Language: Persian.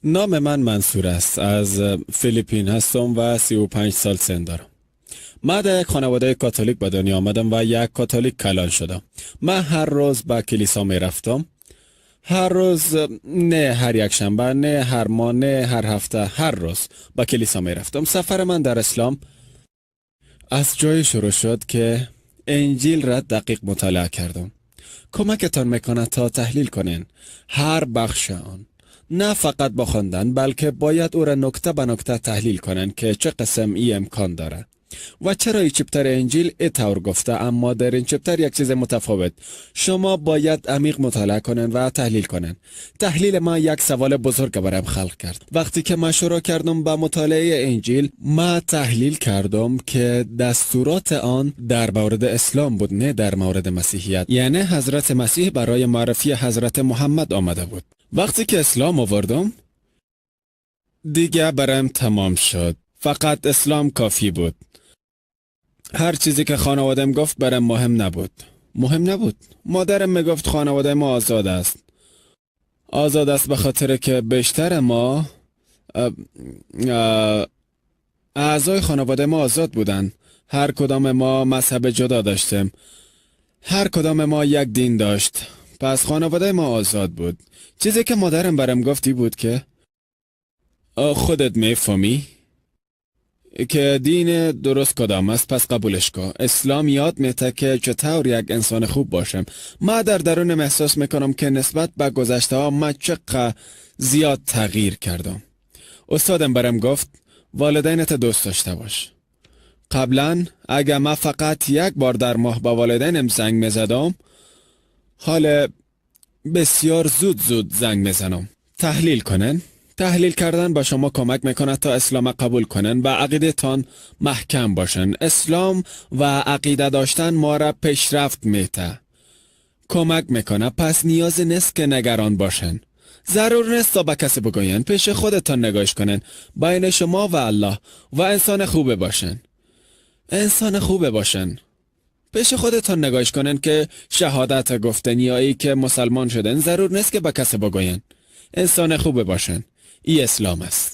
نام من منصور است. از فیلیپین هستم و 35 سال سن دارم. من در یک خانواده کاتولیک به دنیا آمدم و یک کاتولیک کلان شدم. من هر روز به کلیسا می رفتم. هر روز، نه هر یک شنبه، نه هر ماه، نه هر هفته، هر روز به کلیسا می رفتم. سفر من در اسلام از جای شروع شد که انجیل را دقیق مطالعه کردم. کمکتان میکنه تا تحلیل کنین هر بخش آن. نه فقط با خواندن، بلکه باید او را نکته به نکته تحلیل کنن که چه قسم ای امکان داره و چرا ای chapter انجیل اینطور گفته، اما در این chapter یک چیز متفاوت. شما باید عمیق مطالعه کنن و تحلیل کنن. تحلیل ما یک سوال بزرگ برایم خلق کرد. وقتی که ما شروع کردم به مطالعه انجیل، ما تحلیل کردم که دستورات آن در مورد اسلام بود، نه در مورد مسیحیت. یعنی حضرت مسیح برای معرفی حضرت محمد آمده بود. وقتی که اسلام آوردم، دیگه برایم تمام شد. فقط اسلام کافی بود. هر چیزی که خانوادم گفت برام مهم نبود. مهم نبود. مادرم میگفت خانواده ما آزاد است. آزاد است به خاطر که بیشتر ما اعضای خانواده ما آزاد بودن. هر کدام ما مذهب جدا داشتیم. هر کدام ما یک دین داشت. پس خانواده ما آزاد بود. چیزی که مادرم برام گفتی بود که خودت میفهمی که دین درست کدام است، پس قبولش کن. اسلام یاد میته که چطور یک انسان خوب باشم. ما در درونم احساس میکنم که نسبت به گذشته ها ما چقدر زیاد تغییر کردم. استادم برم گفت والدینت دوست داشته باش. قبلا اگه ما فقط یک بار در ماه با والدینم زنگ میزدم، حال بسیار زود زود زنگ میزنم. تحلیل کنن. تحلیل کردن با شما کمک میکنه تا اسلام قبول کنن و عقیده تان محکم باشن. اسلام و عقیده داشتن ما را پیشرفت میته، کمک میکنه. پس نیاز نیست که نگران باشن. ضرور نیست تا به کسی بگوین. پیش خودتان نگاش کنن، بین شما و الله، و انسان خوبه باشن. انسان خوبه باشن. پیش خودتان نگاش کنن که شهادت گفتن یا ای که مسلمان شدن. ضرور نیست که به کسی بگوین. انسان خوبه باشن. ای اسلام است.